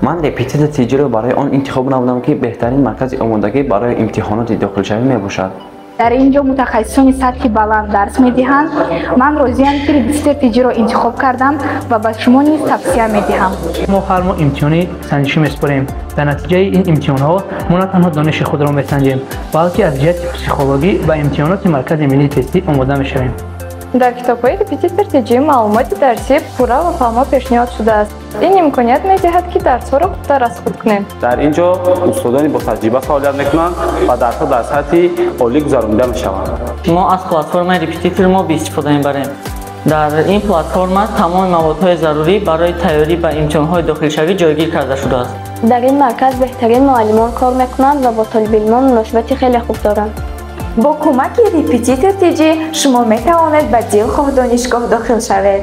Ман Репетитор ТЖ-ро барои он интихоб намудам, ки беҳтарин маркази омодагӣ барои имтиҳоноти дохилшавӣ мебошад. Дар ин ҷо мутахассисони сатҳи баланд дарс медиҳанд. Ман розиям, ки Репетитор ТЖ-ро интихоб кардам ва ба шумо низ тавсия медиҳам. Мо ҳар моҳ имтиҳони санҷишӣ месупорем. Дар натиҷаи ин имтиҳонҳо мо на танҳо дониши худро месанҷем, балки аз ҷиҳати психологӣ ба имтиҳоноти Маркази миллии тестӣ омода мешавем. Дар китобҳои Репетитор ТЖ маълумоти дарсӣ пурра ва фаҳмо пешниҳод шудааст. Ин имконият медиҳад, ки дарсҳоро хубтар аз худ кунем. Дар ин ҷо устодони ботаҷриба фаъолият мекунанд ва дарсҳо дар сатҳи олӣ гузаронида мешаванд. Мо аз платформаи Репетитор Моби истифода мебарем. Дар ин платформа тамоми маводҳои зарурӣ барои тайёрӣ ба имтиҳонҳои дохилшавӣ ҷойгир карда шудааст. Дар ин марказ беҳтарин муаллимон кор мекунанд ва бо толибилмон муносибати хеле хуб доранд. Бо кӯмаки Репетитор ТЖ шумо метавонед ба дилхоҳ донишгоҳ дохил шавед.